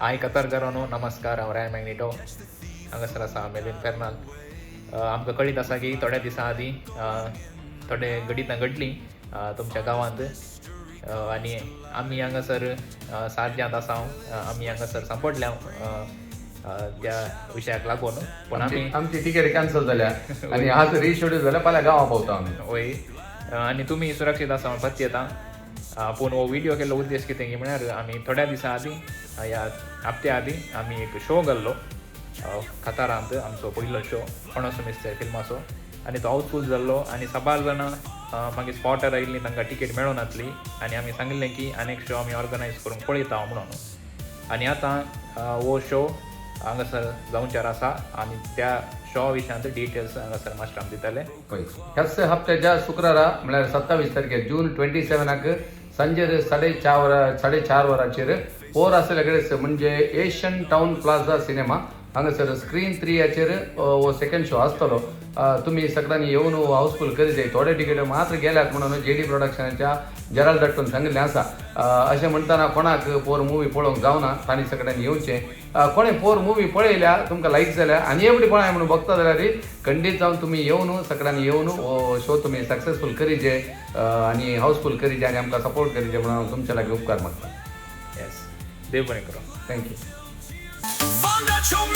हाय कतारकारांनो, नमस्कार. हांव राय मॅग्नेटो. हांगासर आसा मेलविन फेर्नाल. आमकां कळीत आसा की थोड्या दिसां आदीं थोडे घडितां घडलीं तुमच्या गांवांत आनी आमी हांगासर सारज्यांत आसा. आमी हांगासर सांपडल्या त्या विशयाक लागून, पूण आमी आमची तिकेट कॅन्सल जाल्या आनी आज रिशेड्यूल जाल्या. फाल्यां गांवा पावता आमी. वय, आनी तुमी सुरक्षीत आसा म्हूण पत्येता. पूण हो व्हिडिओ केल्लो उद्देश कितें की म्हळ्यार आमी थोड्या दिसां आदीं, ह्या हप्त्या आदीं आमी एक शो घाल्लो कतारांत, आमचो पयलो शो पणस मिस्तेर फिल्माचो, आनी तो हाऊसफूल जाल्लो आनी साबार जाणां मागीर स्पॉटर आयिल्लीं, तांकां टिकेट मेळनासली आनी आमी सांगिल्लें की आनी एक शो आमी ऑर्गनायज करूंक पळयता म्हणून. आनी आतां हो शो हांगासर जावच्यार आसा आनी त्या शो विशयांत डिटेल्स हांगासर मास्टर दितले. पळय, ह्याच हप्त्याच्या शुक्रारा, म्हळ्यार 27 तारखेर, जून 27 आक संजेर 4:30 वरां, 4:30 वरांचेर पोर आसले कडेन, म्हणजे एशियन टावन प्लाझा सिनेमा हांगासर स्क्रीन 3 याचेर हो सेकंड शो आसतलो. तुमी सगळ्यांनी येवन हाऊसफूल करी जाय. थोडे तिकेट मात्र गेल्यात म्हणून जेडी प्रोडक्शनाच्या जेराल्ड दट्टून सांगिल्लें आसा. अशें म्हणटना कोणाक पोर मुवी पळोवंक जावना तांणी सगळ्यांनी येवचें. कोणें पोर मुवी पळयल्या, तुमकां लायक जाल्या आनी एवढी पळय म्हणून बघता जाल्यार खंडीत जावन तुमी येवन, सगळ्यांनी येवन हो शो तुमी सक्सेसफूल करीजे आनी हाऊसफूल करीजे आनी आमकां सपोर्ट करीजे म्हणून हांव तुमच्या लागीं उपकार मागता. येस, देव बरें करूं. Thank you. Found out your